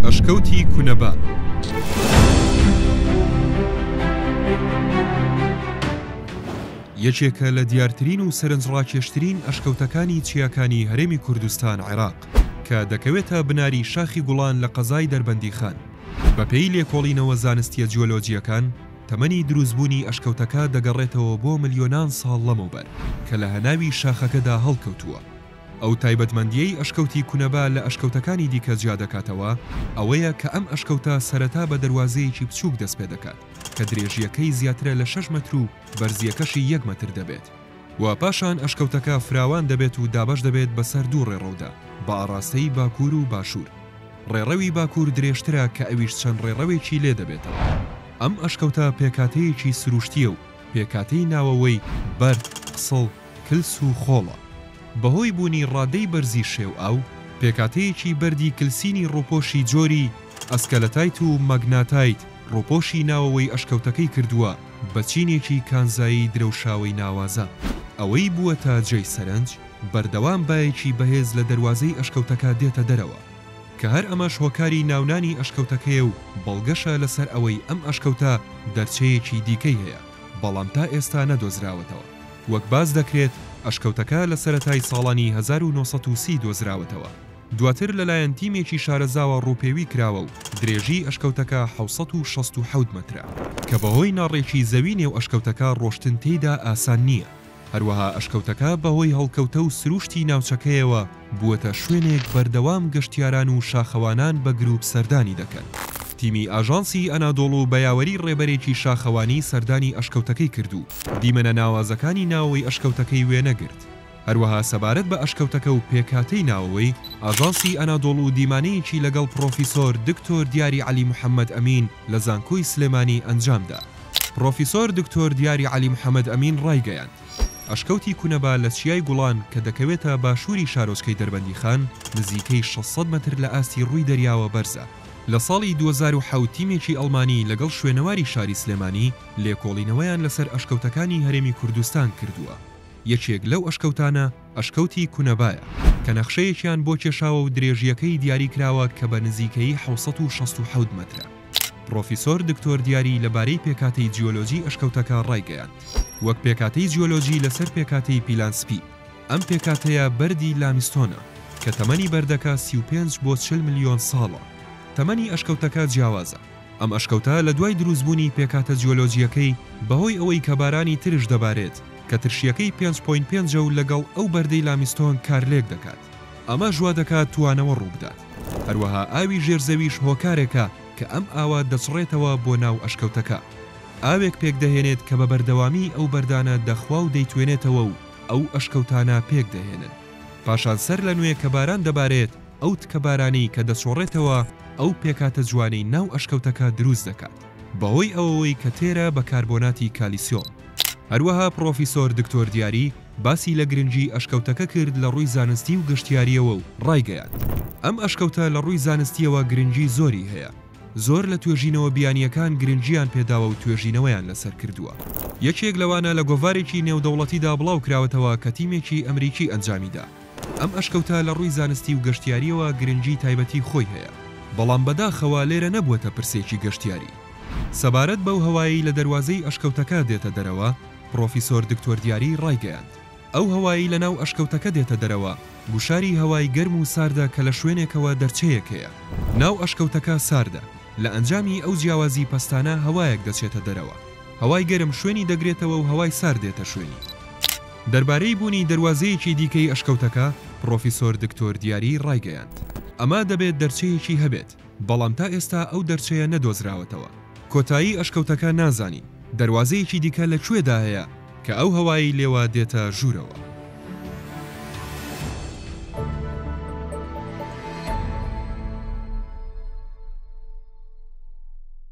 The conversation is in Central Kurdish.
ئەشکەوتی کونەبا. یەکێکە لە دیارترین و سەرنجڕاکێشترین ئەشکەوتەکانی چیاکانی هەرێمی کوردستان عێراق، کە دەکەوێتە بناری شاخی گوڵان لە قەزای دەربەندیخان. بەپێی لێکۆڵینەوە زانستییە جیۆلۆجییەکان، تەمەنی دروستبوونی ئەشکەوتەکە دەگەڕێتەوە بۆ ملیۆنان ساڵ لەمەوبەر، کە لە هەناوی شاخەکەدا هەڵکەوتووە. ئەو تایبەتمەندییەی ئەشکەوتی کونەبا لە ئەشکەوتەکانی دیکە جیادەکاتەوە، ئەوەیە کە ئەم ئەشکەوتە سەرەتا بە دەروازەیەکی بچووک دەستپێدەکات کە درێژییەکەی زیاترە لە شەش مەتر و بەرزییەکەشی یەک مەتر دەبێت و پاشان ئەشکەوتەکە فراوان دەبێت و دابەش دەبێت بەسەر دوو ڕێڕەودا بە ئاڕاستەی باکوور و باشوور. ڕێڕەوی باکوور درێژترە کە ئەویش چەند ڕێڕەوێکی لێ دەبێتەوە. ئەم ئەشکەوتە پێکهاتەیەکی سروشتییە و پێکهاتەی ناوەوەی بەرد، قسڵ، کلس و خۆڵە. بەهۆی بوونی ڕادەی بەرزی شێ و ئاو، پێکهاتەیەکی بەردی کلسینی ڕووپۆشی جۆری، ئەسکەلەتایت و مەگناتایت، ڕووپۆشی ناوەوەی ئەشکەوتەکەی کردووە بە چینێکی کانزایی درەوشاوەی ناوازە. ئەوەی بووەتە جێی سەرنج، بەردەوام بایەکی بەهێز لە دەروازەی ئەشکەوتەکە دێتە دەرەوە، کە هەر ئەمەش هۆکاری ناونانی ئەشکەوتەکەیە و بەڵگەشە لەسەر ئەوەی ئەم ئەشکەوتە دەرچەیەکی دیکەی هەیە، بەڵام تا ئێستا نەدۆزراوەتەوە. وەک باس دەکرێت، ئەشکەوتەکە لە سەرەتای ساڵانی 1930 دۆزراوەتەوە، دواتر لەلایەن تیمێکی شارەزاوە ڕووپێوی کراوە و درێژیی ئەشکەوتەکە 767 مەترە، کە بەهۆی ناڕێکی زەوی نێو ئەشکەوتەکە ڕۆشتن تێیدا ئاسان نییە. هەروەها ئەشکەوتەکە بەهۆی هەڵکەوتە و سرووشتی ناوچەکەیەوە بووەتە شوێنێک بەردەوام گەشتیاران و شاخەوانان بە گرووپ سەردانی دەکەن. تیمی ئاژانسی ئەنادۆڵو بە یاوەری ڕێبەرێکی شاخەوانی سەردانی ئەشکەوتەکەی کرد و دیمەنە ناوازەکانی ناوەوەی ئەشکەوتەکەی وێنەگرت. هەروەها سەبارەت بە ئەشکەوتەکە و پێکهاتەی ناوەوەی، ئاژانسی ئەنادۆڵو دیمانەیەکی لەگەڵ پڕۆفیسۆر دکتۆر دیاری عەلی محەمەد ئەمین لە زانکۆی سلێمانی ئەنجامدا. پڕۆفیسۆر دکتۆر دیاری عەلی محەمەد ئەمین ڕایگەیاند، ئەشکەوتی کونەبا لە چیای گوڵان کە دەکەوێتە باشووری شارۆچکەی دەربەندیخان، نزیکەی 600 مەتر لە ئاستی ڕووی دەریاوە بەرزە. لە ساڵی 2007 تیمێکی ئەڵمانی لەگەڵ شوێنەواری شاری سلێمانی لێکۆڵینەوەیان لەسەر ئەشکەوتەکانی هەرێمی کوردستان کردووە. یەکێک لەو ئەشکەوتانە ئەشکەوتی کونەبایە، کە نەخشەیەکیان بۆ کێشاوە و درێژییەکەی دیاری کراوە کە بە نزیکەیی 767 مەترە. پڕۆفیسۆر دکتۆر دیاری لەبارەی پێکهاتەی جیۆلۆجی ئەشکەوتەکە ڕایگەیاند، وەک پێکهاتەی جیۆلۆجی لەسەر پێکهاتەی پیلان سپی، ئەم پێکهاتەیە بەردی لایمستۆنە کە تەمەنی بەردەکە 35 بۆ 40 ملیۆن ساڵە. تەمەنی ئەشکەوتەکە جیاوازە. ئەم ئەشکەوتە لە دوای دروستبوونی پێکهاتە جیۆلۆجییەکەی بەهۆی ئەوەی کە بارانی ترش دەبارێت کە ترشییەکەی پێنج point پێنجە و لەگەڵ ئەو بەردەی لایمستۆن کارلێک دەکات ئەمەش وا دەکات توانەوە ڕووبدات هەروەها ئاوی ژێر زەویش هۆکارێکە کە ئەم ئاوە دەچڕێتەوە بۆ ناو ئەشکەوتەکە ئاوێک پێکدەهێنێت کە بە بەردەوامی ئەو بەردانە دەخوا و دەیتوێنێتەوە و ئەو ئەشکەوتانە پێکدەهێنن پاشان سەر لە نوێ کە باران دەبارێت ئەو تکە بارانەی کە دەچۆڕێتەوە ئەو پێکهاتە جوانەی ناو ئەشکەوتەکە دروست دەکات بەهۆی ئەوەوەی کە تێرە بە کاربۆناتی کالیسیۆم. هەروەها پڕۆفیسۆر دکتۆر دیاری باسی لە گرنگی ئەشکەوتەکە کرد لە ڕووی زانستی و گەشتیارییەوە و ڕایگەیاند، ئەم ئەشکەوتە لە ڕووی زانستییەوە گرنگی زۆری هەیە، زۆر لە توێژینەوە بیانییەکان گرنگییان پێداوە و توێژینەوەیان لەسەر کردووە. یەکێک لەوانە لە گۆڤارێکی نێودەوڵەتیدا بڵاوکراوەتەوە کە تیمێکی ئەمریکی ئەنجامیدا. ئەم ئەشکەوتە لە ڕووی زانستی و گەشتیارییەوە گرنگی تایبەتی خۆی هەیە، بەڵام بەداخەوە لێرە نەبووەتە پرسێکی گەشتیاری. سەبارەت بەو هەوایەی لە دەروازەی ئەشکەوتەکە دێتە دەرەوە، پڕۆفیسۆر دکتۆر دیاری ڕایگەیاند، ئەو هەوایەی لە ناو ئەشکەوتەکە دێتە دەرەوە، گوشاری هەوای گەرم و ساردە کە لە شوێنێکەوە دەرچەیەک هەیە. ناو ئەشکەوتەکە ساردە، لە ئەنجامی ئەو جیاوازی پەستانە هەوایەک دەچێتە دەرەوە. هەوای گەرم شوێنی دەگرێتەوە و هەوای سارد دێتە شوێنی. دەربارەی بوونی دەروازەیەکی دیکەی ئەشکەوتەکە، پڕۆفیسۆر دکتۆر دیاری ڕایگەیاند، ئەمە دەبێت دەرچەیەکی هەبێت، بەڵام تا ئێستا ئەو دەرچەیە نەدۆزراوەتەوە. کۆتایی ئەشکەوتەکە نازانین دەروازەیەکی دیکە لە کوێدا هەیە کە ئەو هەوایەی لێوە دێتە ژوورەوە.